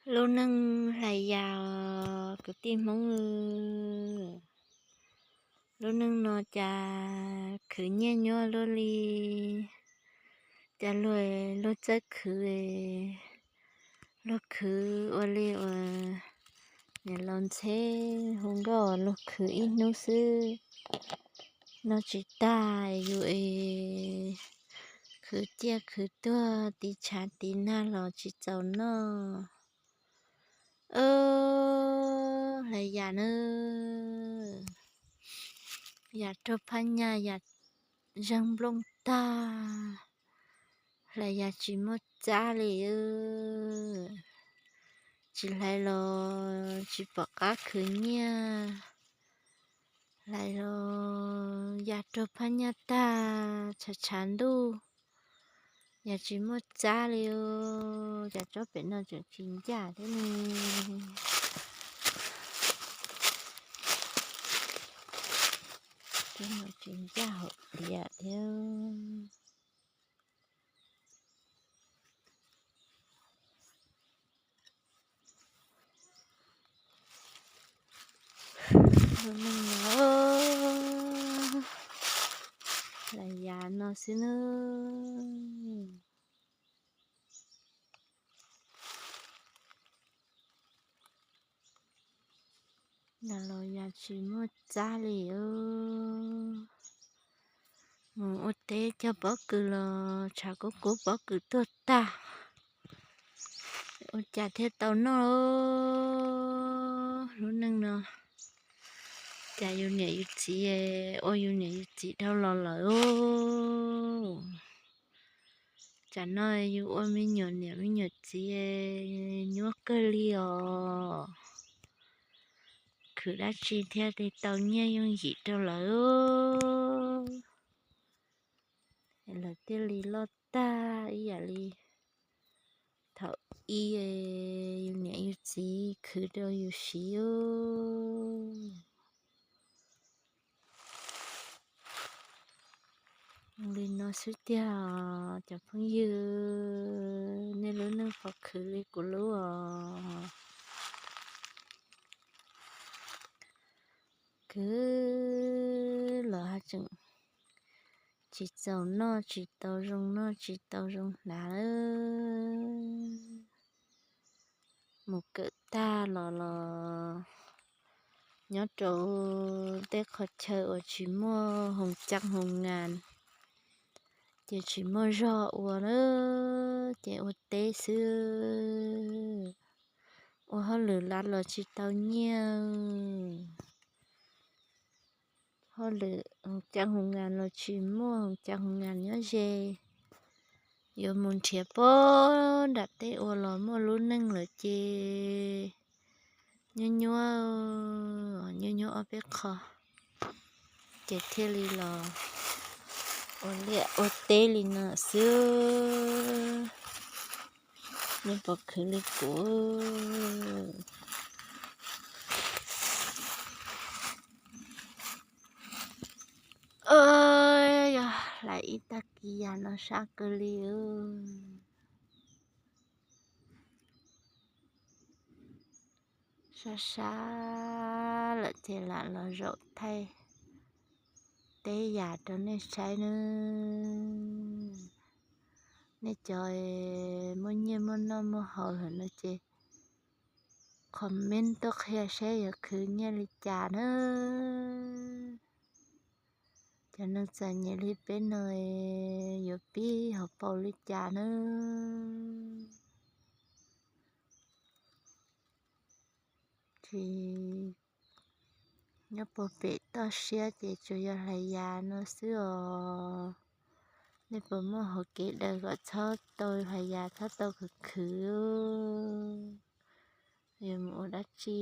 Lub neej hlais yas kwv tij Hmoob, lub neej no cas khwv nyiaj nyuaj luaj li. Cas luag, luag txawj khwv, luag khwv ua li uas niam laus ntxheb hu nkauj, luag khwv ib hnub xwb noj tsis tag, yus es khwv ciaj khwv tuag tiv tshav tiv nag los tsis txaus noj. Hlais yas na, yas raug phab nyaj, yas zeeg nplooj tag, hlais yas tsis muaj txab li. Tsis hlais los tsis pom qab khwv nyiaj, hlais los yas raug phab nyaj tag, tshav tshav ntuj, yas tsis muaj txab li. Cas tsob pem no tseem tsis ncaj thiab ne? Tsob no tsis ncaj hauv plias thiab. Lub neej no hlais yas no xwb na. Yas los yas tsis muaj txab li. Mus ua teb cog pob kws los tshav kub kub pob kws tuag tag. Ua cas thiaj tau noj lub neej no? Cas yus niam yus txiv, ua yus niam yus txiv dhau los lawm. Tsam no yus ua me nyuam niam me nyuam txiv nyuaj kawg li os. Khwv dab tsi thiaj li tau nyiaj yooj yim rau lawv, lawv thiaj li loj tag ib yam li thaum ub yus niam yus txiv khwv rau yus siv. Li no xwb tiag, cov phooj ywg, nej lub neej puas khwv li kuv lub os? Khwv los haj tseem tsis txaus noj, tsis tau zoo noj, tsis tau zoo hnav lawm. Mus kawm tag los los nyob rau tej qhov chaw uas tsis muaj hoos caj hoos nkas, ces tsis muaj zog ua lawm, ces ua teb xwb. Ua hauj lwm los tsis tau nyiaj, hauj lwm hoos caj hoos nkas los tsis muaj, hoos caj hoos nkas nyob ze, yuav mus nrhiav pob nram teb ua los muaj lub neej lawm ces nyuaj nyuaj, nyuaj nyuaj ob peb qho, ces thiaj li los ua liaj ua teb li no xwb. Nej puas khwv li kuv? Yog hlais ib tag kis yas no sab kawg li. Sab sab lawm ces lam los zaum thaij teb yas rau nej saib nawb. Nej cov muaj nyiaj muaj noj muaj haus lawm no ces comment tuaj qhia saib yuav khwv nyiaj li cas nawb. Cov neeg txom nyem li peb no yuav pib hauv paus li cas nawb. Ces nyob puag pem toj siab ces tsuas yog hlais yas no xwb os. Nej puas muaj hauv kev daws kom txhob tau hlais yas, txhob tau khwv khwv, yuav mus ua dab tsi?